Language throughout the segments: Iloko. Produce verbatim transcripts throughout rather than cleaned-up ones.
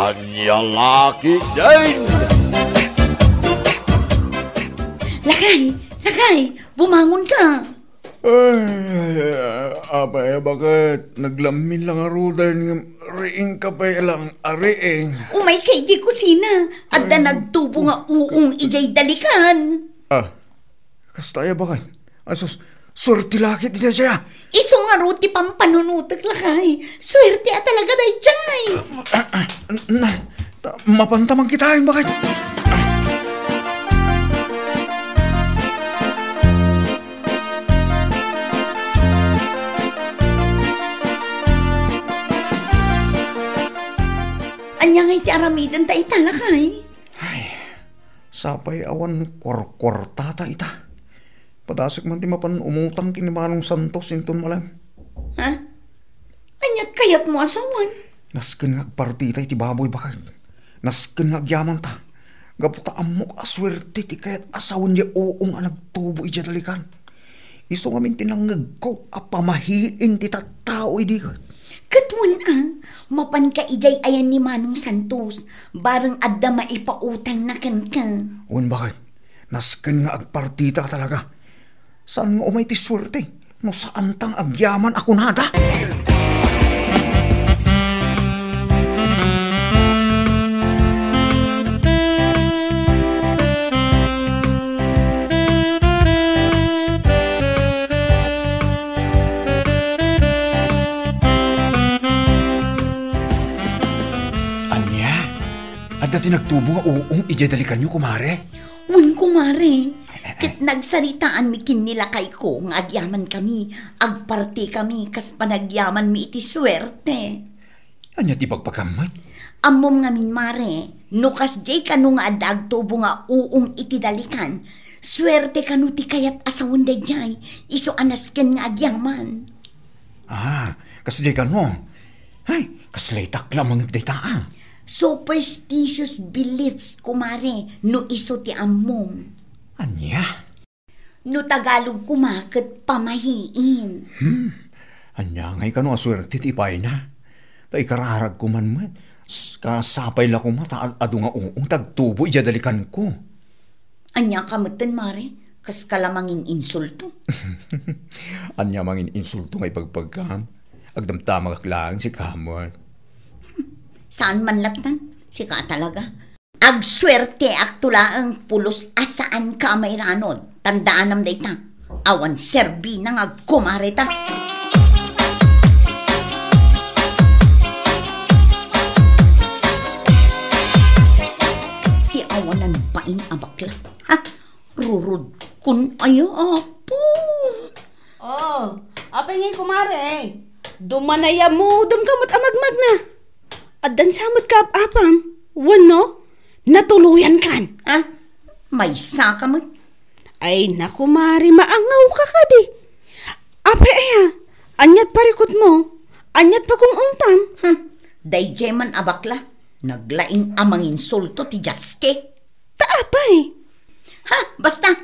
Ania la ketdin? Lakay! Lakay! Bumangon ka! Ay, apay, baket? Naglamin lang aruden ngem riing ka pay lang a riing. Umay ka iti kusina. Adda nagtubo nga uong idiay dalikan. Ah, kasta aya, baket? Asus, suerte la ketdi daydiay, ah. Isu ngarud ti pampanunotek, lakay. Suerte a talaga daydiay. Ah, ah, na, ta, mapanta man kitaen, baket? Ania ngay ti aramiden ta ita, lakay? Ay, sapay awan kuarkuarta ta ita. Padasek man ti mapan umutang ken ni Manong Santos inton malem. Ha? Aniat kayatmo a sawen? Nasken nga agpartita iti baboy, baket. Nasken nga agyamanta. Gapu ta ammok a suerte ti kayat a sawen diay uong a nagtubo idiay dalikan. Isu ngamin ti nangngegko a pamahiin ti tattao idi ket. Ket wen a, mapanka idiay ayan ni Manong Santos, bareng adda maipautangna kenka. Wen, baket, nasken nga agpartita talaga. Saan nga umay ti suerte no saanta nga agyaman a kunada? Ania? Adda ti nagtubo nga uong idiay dalikanyo, kumare? Wen, kumare. Ket nagsaritaanmi ken ni lakayko nga agyamankami, agpartikami kas panagyamanmi iti suerte. Ania ti bagbagam met? Ammom ngamin, mare, no kasdiay kano nga adda agtubo nga uong iti dalikan, suerte kano ti kayat a sawen daydiay, isu a nasken nga agyaman. Ah, kasdiay kano? Ay, kasla itak la mangeg dayta, ah. Superstitious beliefs, kumare, no isu ti ammom. Ania? No Tagalog koma ket pamahiin. Hmm. Ania ngay kano a suerte ti ipayna? Ta ikararagko man met, s-, kasapay la koma ta ad-, adu nga uong ti agtubo idiay dalikanko. Ania ka metten, mare? Kaska la mangin-insulto. Ania mangin-insulto nga ibagbagam? Agdamdamagak laeng sika met. Saan man lattan? Sika talaga. Agsuerteakto laeng pulos a saanka a mairanod. Tandaanam dayta. Awan serbina nga agkumareta. Ti awanan bain a bakla. Ha? Rurudkon aya, Apo. Oh, apay ngay, kumare? Dumanayamudem ka met a magmagna. Addan sa met kaap-apam? Wenno, natuloyan kan? Ah, maysa ka met. Ay, naku, mare, maangaw ka kadi. Apay aya, aniat parikutmo? Aniat pagung-ungtam? Hmm, daydiay man a bakla, naglaing a manginsulto ti diaske. Ta apay? Ha, basta,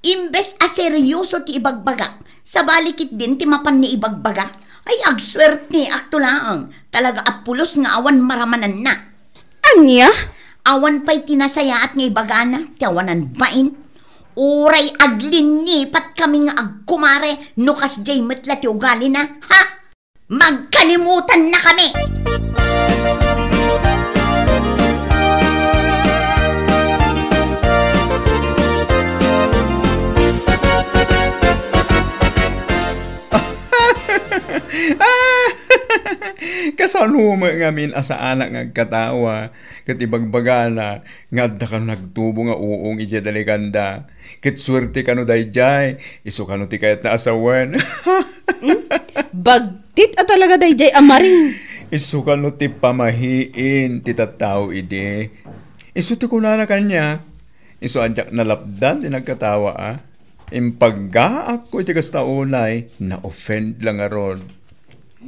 imbes a seryoso ti ibagbagak, sabali ketdin ti mapan ni ibagbaga. Ay, agsuerteakto laeng, talaga a pulos nga awan maramananna. Ania? Awan pay ti nasayaat nga ibagana, ti awanan bain. Uray aglinipat kami nga agkumare, no kasdiay met la ti ugalina, ha? Magkalimutannakami! Kasano met ngamin a saanak nga agkatawa ket ibagbagana nga adda kano nagtubo nga uong idiay dalikanda? Ket suerte kano daydiay, isu kano ti kayatna a sawen. Hmm? Bagtit a talaga daydiay a Maring. Isu kano ti pamahiin ti tattao idi. Isu ti kunana kaniak, isu a diak nalapdan ti nagkatawa, a. Impaggaakko iti kasta unay, na-offend la ngarud.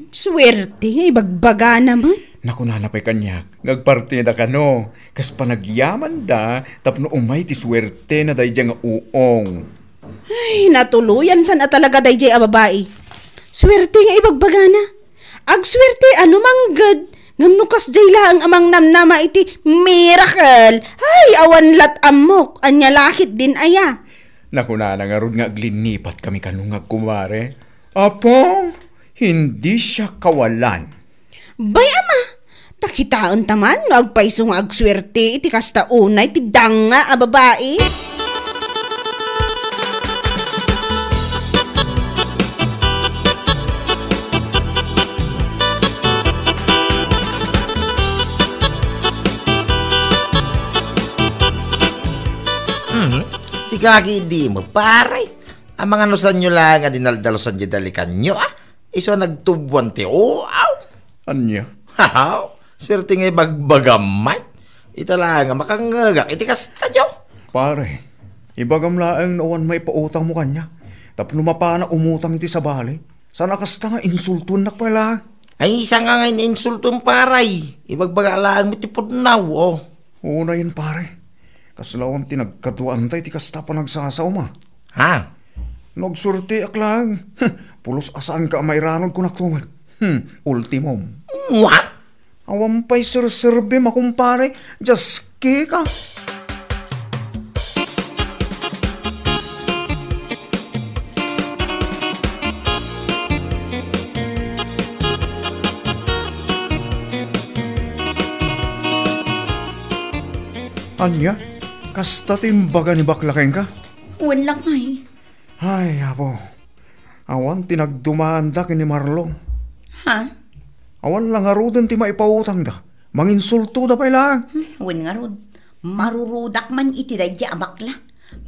Suerte nga ibagbagana met. Nakunana pay kaniak nga agpartida kano, kas panagyamanda tapno umay ti suertena daydiay nga uong. Ay, natuloyan san a talaga daydiay a babai. Suerte nga ibagbagana. Agsuerte a no mangged, Ngem no kasdiay laeng a mangnamnama iti miracle, ay, awan lat ammok, ania la ketdin aya? Nakunana ngarud nga aglinnipat kami kano nga agkumare. Apo, hindi siya kawalan. Bay, ama, ta kitaenta man no agpayso nga agsuerte iti kasta unay ti danga a babai. Hmm, sika ketdi met, pare. Amangan no saanyo laeng a dinaldalusan diay dalikanyo, a? Isu a nagtuboan ti uaw. Ania? Haw, suerte nga ibagbagam met. Ita laeng a makangngegak iti kastadyo. Pare, ibagam laeng no awan maipautangmo kaniak. Tapno mapanak umutang iti sabali. Saan a kasta nga insultuennak pay laeng. Ay, saan nga nga ininsultom, pare? Ibagbagak laeng met ti pudno, o. Unayen, pare. Kasla awan ti nagkaduaanta iti kasta a panagsasaom, a. Ha? No agsuerteak laeng, pulos a saanka a mairanod, kunak to met. Hmm, ultimum. What? Awan pay serserbim a kumpare, diaske ka. Ania? Kasta ti imbaga ni bakla kenka? Wen lakay. Ay, Apo. Awan ti nagdumaanda ken ni Marlon. Ha? Awan la ngaruden ti maipautangda. Manginsultoda pay laeng. Hmm, wen ngarud. Marurudak man iti daydi a bakla.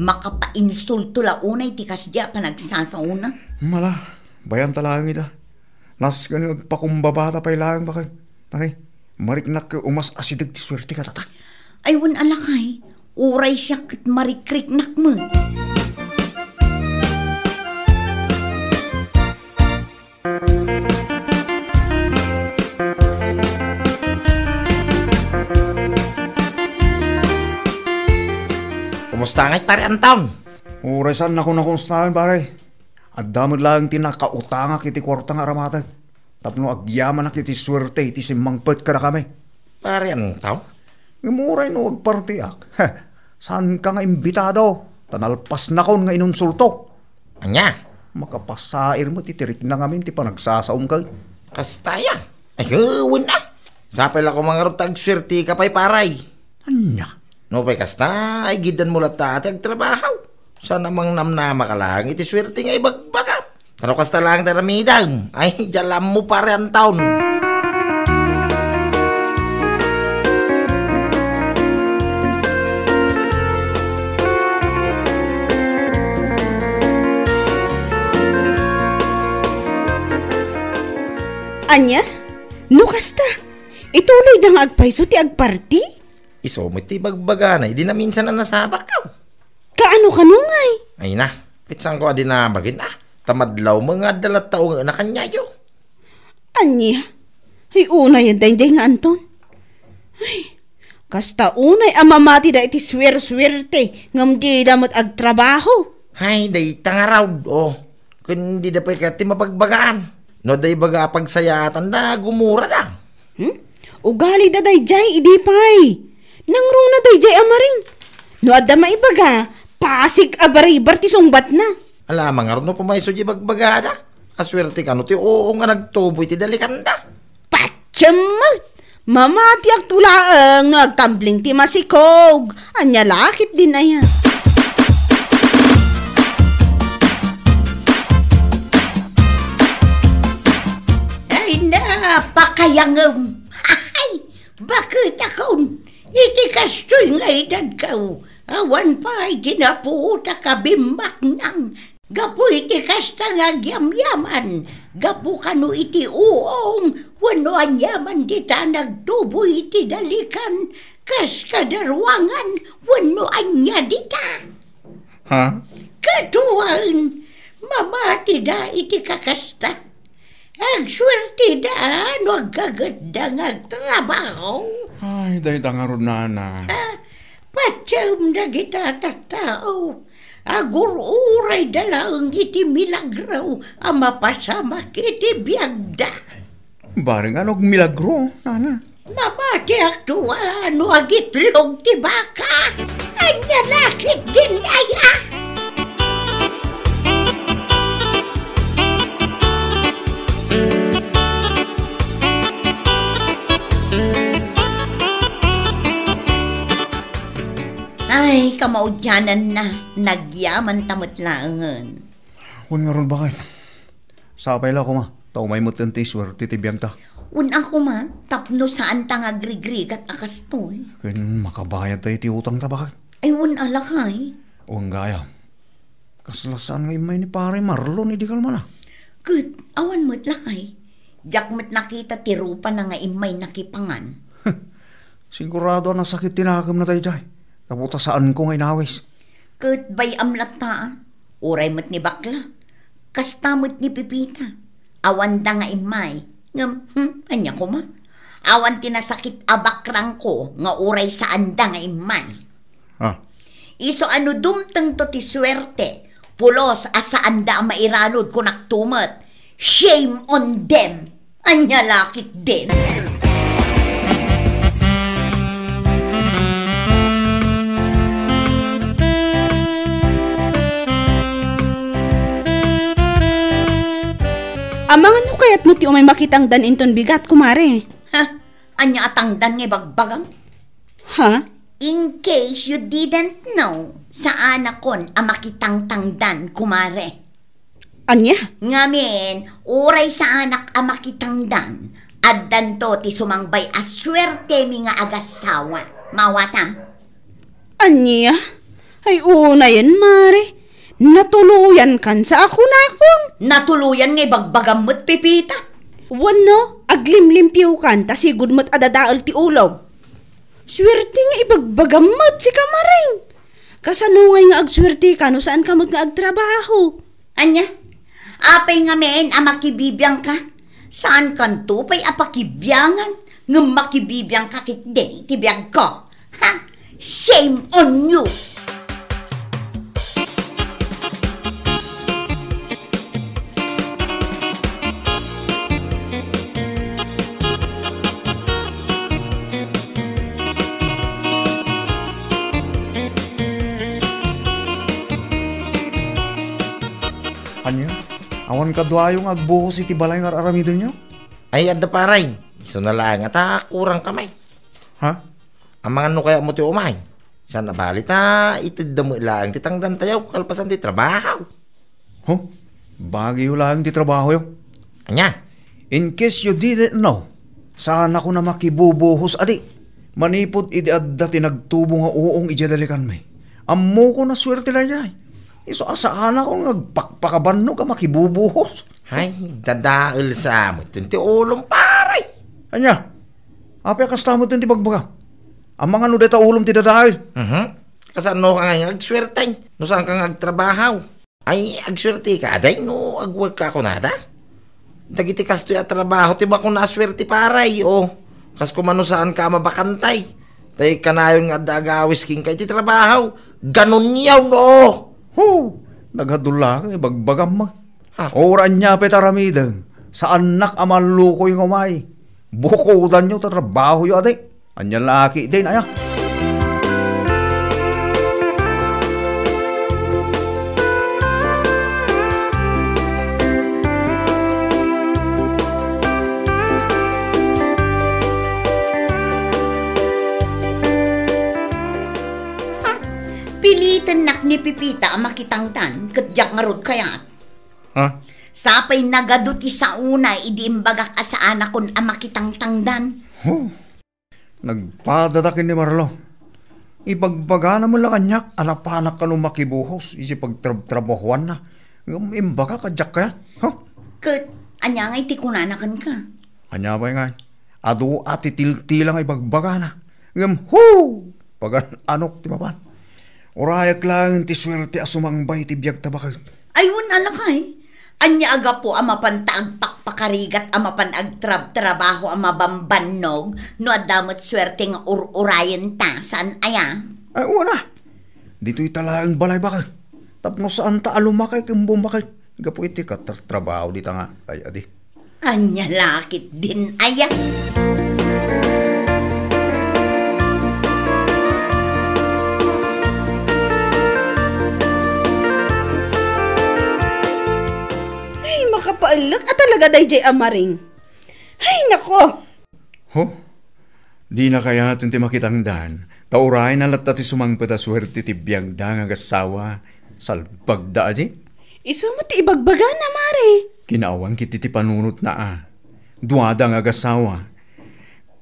Makapainsulto la unay ti kasdi a panagsasaona. Mala, bayanta laeng ida. Nasken nga agpakumbabata pay laeng baket. Tani, mariknak ket umas asideg ti suerte kadata. Ay, wen a lakay, uray siak ket marikriknak met. Kumusta ngay, Pare Anton? Uray saan a kunakumustaen, pare. Adda met laeng ti nakautangak iti kuarta nga aramatek. Tapno agyamanak iti suerte iti simmangpet kadakami. Pare Anton? Ngem uray no agpartiak, saanka nga imbitado, ta nalpasnakon nga inunsulto. Ania? Makapasair met iti rikna ngamin ti panagsasaom ket. Kasta aya? Ay, wen a. Sapay la koma ngarud ta agsuerteka pay, pare. Ania? Nupay kasta, ay giddanmo latta ti agtrabaho. Saan a mangnamnamaka laeng iti suerte nga ibagbagam. Ta no kasta laeng ti aramidem, ay, diak la ammo, Pare Anton. Ania? No kasta, ituloyda nga agpayso ti agparti? Isu met ti ibagbagana idi naminsan a nasabak. Kaano kano ngay? Ay na, petsanko a di nabagen a. Ta madlaw met nga adda latta ungana kaniayo. Ania? Ay, unayen daydiay nga Anton. Ay, kasta unay a mamatida iti suersuerte ngem dida met agtrabaho. Ay, dayta ngarud, o. Ken dida pay kayat ti mabagbagaan. No adda ibaga a pagsayaatanda, gumurada. Hmm? Ugalida daydiay idi pay. Nangruna daydiay a maring. No adda maibaga, pasig a baribar ti sungbatna. Ala, mangarud no pumayso di bagbagada. Asuerte kano ti uong nga nagtubo iti dalikanda. Patiem! Mamatiak laeng no agtambling ti masikog. Ania la ketdin aya? Ay, napakayangem. Ay, baket akon. Iti kastoy nga edadko, awan pay ti napuotak a bimmaknang. Gapu iti kasta nga agyamyaman, gapu kano iti uong wenno aniaman dita nagtubo iti dalikan, kas kadaruangan wenno ania dita. Ha? Kaduaen, mamatida iti kakasta. Agsuertida no aggagetda nga agtrabaho. Ay, dayta ngarud, nana. Ah, patiem dagita tattao. Agur-urayda laeng iti milagro a mapasamak iti biagda. Bareng ano milagro, nana. Mamatiakto a no agitlog ti baka. Ania la ketdin aya? Ay, kamaudiananna, nagyaman ta met laengen. Wen ngarud, baket. Sapay la koma, ta umay met ti suerte ti biagta. Wen a koma, tapno saanta nga agrigrigat a kastoy. Ken makabayadta iti utangta, baket. Ay, wen a lakay. Wen gayam. Kasla saan nga immay ni Pare Marlon idi kalmana? Ket awan met lakay. Diak met nakita ti rupana nga immay nakipangan. Sigurado a nasakit ti nakemna daydiay. Tapno ta saanko nga inawis. Ket bay-am latta, a. Uray met ni bakla. Kasta met ni Pepita. Awanda nga immay. Ngem, hmm, ania koma? Awan ti nasakit a bakrangko nga uray saanda nga immay. Ah. Isu a no dumtengto ti suerte, pulos a saanda a mairanud, kunakto met, shame on them! Ania la ketdin? Amangan no kayatmo ti umay makitangdan inton bigat, kumare? Ha? Ania a tangdan nga ibagbagam? Ha? In case you didn't know, saanakon a makitangtangdan, kumare. Ania? Ngamin, uray saanak a makitangdan, addanto ti sumangbay a suertemi nga agasawa. Mawatam? Ania? Ay, unayen, mare. Natuloyan kan sa ako nakon. Natuloyan nga ibagbagam met, Pepita. Wenno, aglimlimpio kan, ta sigud met a dadael ti ulom. Suerte nga ibagbagam met, sika, Maring. Kasano ngay nga agsuerte ka no saan ka met nga agtrabaho? Ania? Apay ngamin a makibibiang ka? Saan kanto pay a pakibiangan, ngem makibibiang ka ketdi iti biagko. Ha? Shame on you! Ania? Awan kaduayo nga agbuhos iti balay nga ar-aramidenyo? Ay, adda, pare. Isuna laeng ta kurang kamay. Ha? Amangan no kayatmo ti umay. Saan a bali ta itedda met laeng ti tangdantayo kalpasan ti trabaho. Huh? Bagiyo laeng ti trabahoyo. Ania? In case you didn't know, saanakon a makibubuhos, adi. Manipud idi adda ti nagtubo nga uong idiay dalikanmi. Ammokon a suerte daydiay. Isu a saanakon nga agpakpakabannog a makibubuhos. Ay, dadael sa met ti ulom, pare. Ania? Apay a kasta met ti bagbaga? Amangan no dayta ulom ti dadael. Mhm. Kasano ka nga agsuerte no saan ka nga agtrabaho? Ay, agsuerte ka, aday, no agwork ka kunada? Dagiti kastoy a trabaho ti bakuna a suerte, pare, o. Kas koma no saan ka a mabakantay. Tay kanayon nga adda agawis kenka iti trabaho. Ganun yaw, no? Hu! Naghadulla ka, ibagbagam mo. Ah. Uray ania pay ti aramidem, saannak a mallukoy nga umay. Bukodanyo ta trabahoyo, adi. Ania la ketdin, aya? Ha? Pilitennak ni Pepita a makitangdan, ket diak ngarud kayat. Ha? Sapay nagadu ti saona idi imbagak a saanakon a makitangtangdan. Huh. Nagpadada ken ni Marlo. Ibagbagana met la kaniak a napanak kano makibuhos iti pagtrabtrabahoanna. Ngem imbagak a diak kayat. Huh? Ket ania ngay ti kunana kenka? Ania pay ngay? Adu a ti tiltila nga ibagbagana. Ngem, hu! Pagan-anok ti mapan. Urayak laeng ti suerte a sumangbay ti biagta, baket. Ay, wen a lakay. Ania a gapu a mapanta agpakpakarigat a mapan agtrabtrabaho a mabambannog no adda met suerte nga ur-urayenta, saan aya? Ay, wen a. Ditoy ta laeng balay, baket. Tapno saanta a lumakay ken bumakay gapu iti katrabtrabaho dita nga, ay, adi. Ania la ketdin aya? Ay, makapaellek a talaga daydiay a Maring. Ay, nako! Ho? Dina kayat ti makitangdan, ta urayna latta ti sumangpet a suerte ti biagda nga agassawa, salbagda adi? Isu met ti ibagbagana, Mare. Kinaawan ketdi ti panunotna a. Duada nga agassawa.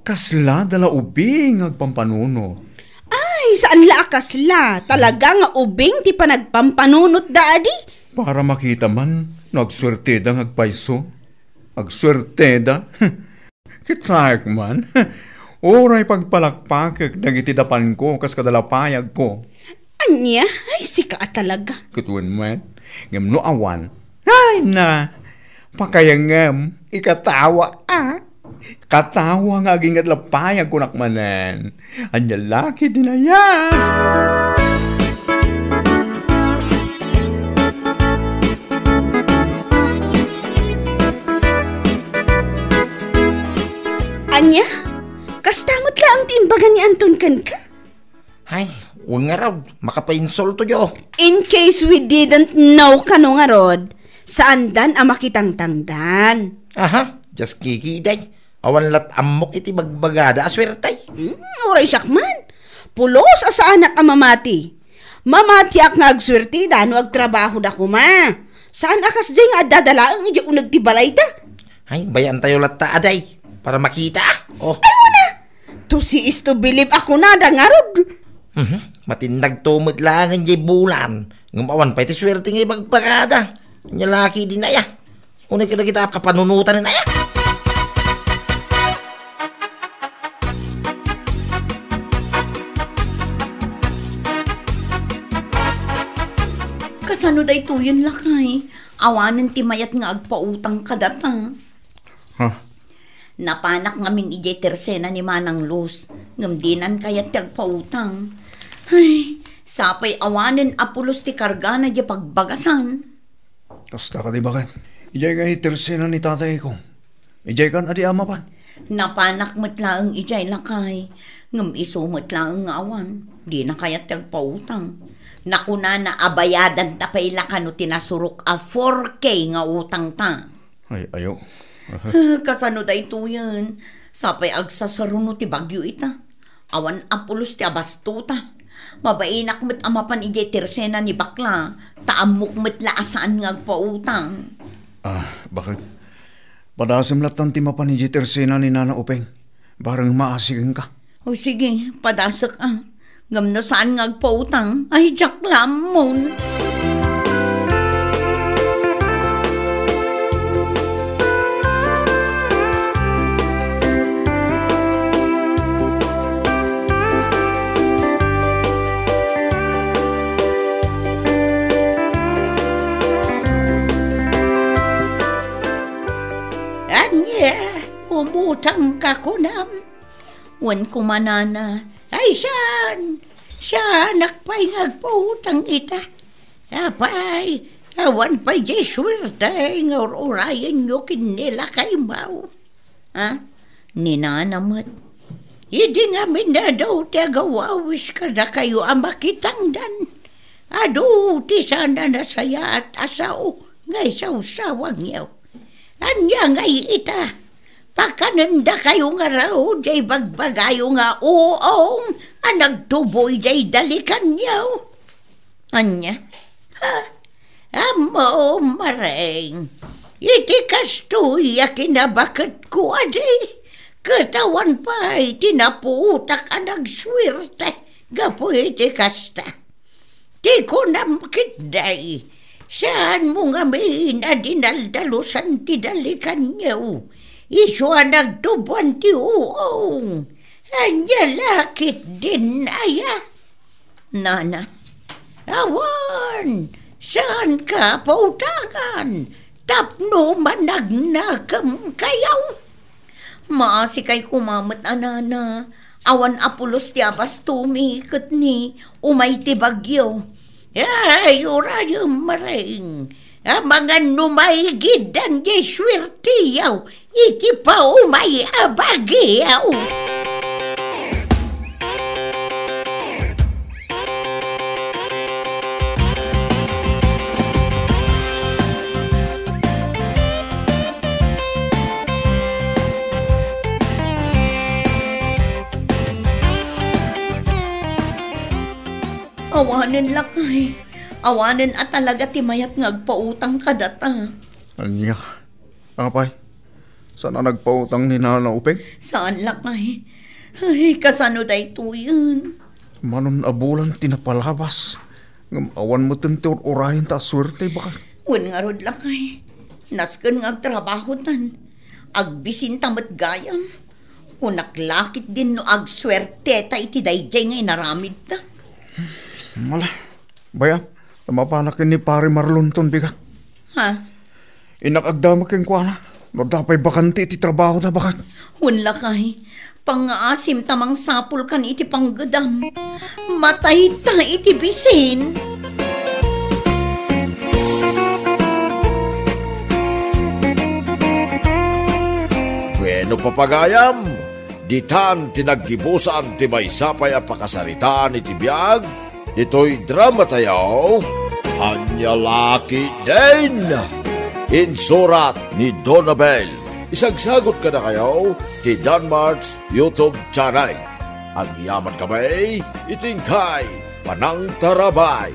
Kaslada la ubing nga agpampanunot. Ay, saan la a kasla. Talaga nga ubing ti panagpampanunotda adi. Para makita man no agsuerteda nga agpayso. Agsuerteda. Kitaek man. Uray pagpalakpakek dagiti dapanko kas kada la payagko. Ania? Ay, sika a talaga. Ket wen met, ngem no awan, ay na, pakayangem, ikatawa, a. Katawa nga agingga la payagko nak manen. Ania la ketdin aya? Ania? Kasta met laeng ti imbaga ni Anton kenka? Ay, wen ngarud, makapainsultoyo. In case we didn't know kano ngarud, saandan a makitangtangdan. Aha, just kiki, day. Awan lat ammok iti bagbagada a suerte. Hmm, uray siak man. Pulos a saanak a mamati. Mamatiak nga agsuertida no agtrabahoda koma. Saan a kasdiay nga addada laeng idiay uneg ti balayda. Ay, bayaantayo latta, aday, para makita. Oh. Ay, wana! To see is to believe a kunada ngarud. Mhm. Matinnag to met laeng diay bulan. Ngem awan pay ti suerte nga ibagbagada. Ania la ketdin aya? Unay kadagita kapanunotan aya? Kasano daytoyen, lakay? Awanen ti mayat nga agpautang kadata. Ha? Napanak ngamin idiay tersena ni Manang Luz, ngem dinan kayat ti agpautang. Ay, sapay awanen a pulos ti kargana diay pagbagasan. Kasta kadi baket? Idiay ngay tersena ni tatayko. Idiay kan adi a mapan? Napanak met laeng idiay, lakay, ngem isu met laeng nga awan. Dina kayat ti agpautang. Nakunana a bayadanta pay la kano ti nasurok a four K nga utangta. Ay, ayo. Kasano daytoyen? Sapay agsasaruno ti bagyo ita. Awan a pulos ti abastota. Mabainak met a mapan idiay tersena ni bakla, ta ammok met la a saan nga agpautang. Ah, baket? Padasem lattan ti mapan idiay tersena ni Nana Upeng. Bareng maasi kenka. O sige, padasek a. Ngem no saan nga agpautang, ay diak la ammon. Ania, umutangka kunam? Wen koma, nana, ay saan, saanak pay nga agpautang ita. Apay, awan pay diay suerte nga ur-urayenyo ken ni lakaymo. Ha? Ni nana met. Idi ngamin adu ti agawawis kadakayo a makitangdan, adu ti saan a nasayaat a sao nga isawsawangyo. Ania ngay ita? Pakanendakayo ngarud diay bagbagayo nga uong a nagtubo idiay dalikanyo. Ania? Ha? Ammom, Maring, iti kastoy a kinabaketko adi, ket awan pay ti napuotak a nagsuerte gapu iti kasta. Ti kunam ketdi, saanmo ngamin a dinaldalusan ti dalikanyo, isu a nagtuboan ti uong. Ania la ketdin aya? Nana, awan, saanka pautangan tapno managnakemkayo. Maasikay koma met a nana, awan a pulos ti abastomi ket ni umay ti bagyo. Ay, urayem, Maring, Amangan no maigiddan di suertiyaw iti paumay a bagiaw. Awanen, lakay. Awanen a talaga ti mayat nga agpautang kadata. Ania? Apay, saan a nagpautang ni Nana Upeng? Saan, lakay. Ay, kasano daytoyen? Manon a bulan ti napalabas. Ngem awan metten ti ur-urayenta a suerte, baket. Wen ngarud, lakay. Nasken nga agtrabahotan. Agbisinta met gayam. Kunak la ketdin no agsuerteta iti daydiay nga inaramidta. Mala, bayam, ta mapanak ken ni Pare Marlonton, bigat. Ha? Innak agdama kenkuana, no adda pay bakante iti trabahona, baket. Wen, lakay, pangngaasim ta mangsapulkan iti panggedam. Matayta iti bisin. Bueno, papagayam, ditan ti naggibusan ti maysa pay a pakasaritaan iti biag ditoy dramatayo, Ania La Ketdin. Insurat ni Donabel. Isagsagut kadakayo ti Danmart's YouTube channel. Agyaman kami iti inkay panangtarabay.